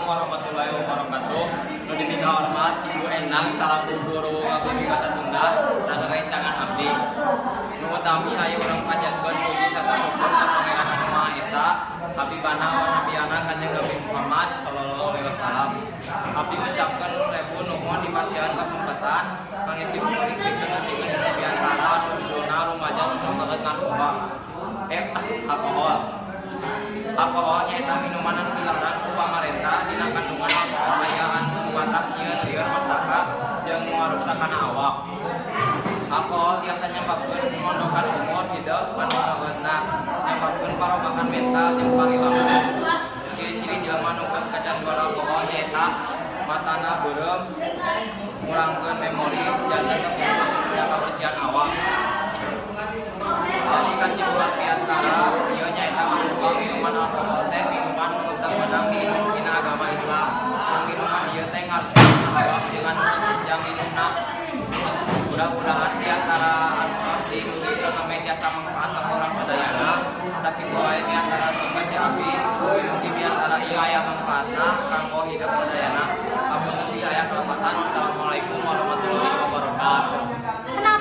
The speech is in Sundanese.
Warahmatullahi wabarakatuh. Nu dipikahormat Ibu Endang salaku guru ngabagi bahasa Sunda dan rencangan abdi. Nu utami, hayu urang panjatkeun puji serta syukur ka Pangeran Anu Maha Esa, Habibana wa Nabiyana Kanjeng Nabi Muhammad sallallahu alaihi wasallam. Abdi ngucapkeun ribu nuhun dipasihan kesempatan pangisi kuring pikeun ngajengkeun hiji biantara anu judulna rumaja nu sok banget narkoba. Alkohol. Alkohol nyaeta minuman anu dilarang ku pamarentah. Dina kandungan alkohol aya anu matak nyieun lieur mastaka jeung ngaruksak kana awak. Alkohol tiasa nyababkeun mondokan umur hidep anu saeutna, nyababkeun parobahan mental jeung parilaku. Ciri-ciri jelema nu geus kacanduan alkohol nyaeta matana beureum, ngurangkeun memori, janten teu fokus dina kabersihan awak. Jadi kasimpulan biantara ieu nyaeta bahwa minuman alkohol teh minuman nu teu meunang diinum dina agama Islam. Minuman ieu teh ngarusak awak jeung anu jang inumna. Mudah-mudahan biantara anu tos didugikeun ameh tiasa mangfaat ka urang sadayana. Sakitu wae biantara singkat ti abdi. Mugi biantara ieu aya mangfaatna kanggo hidep.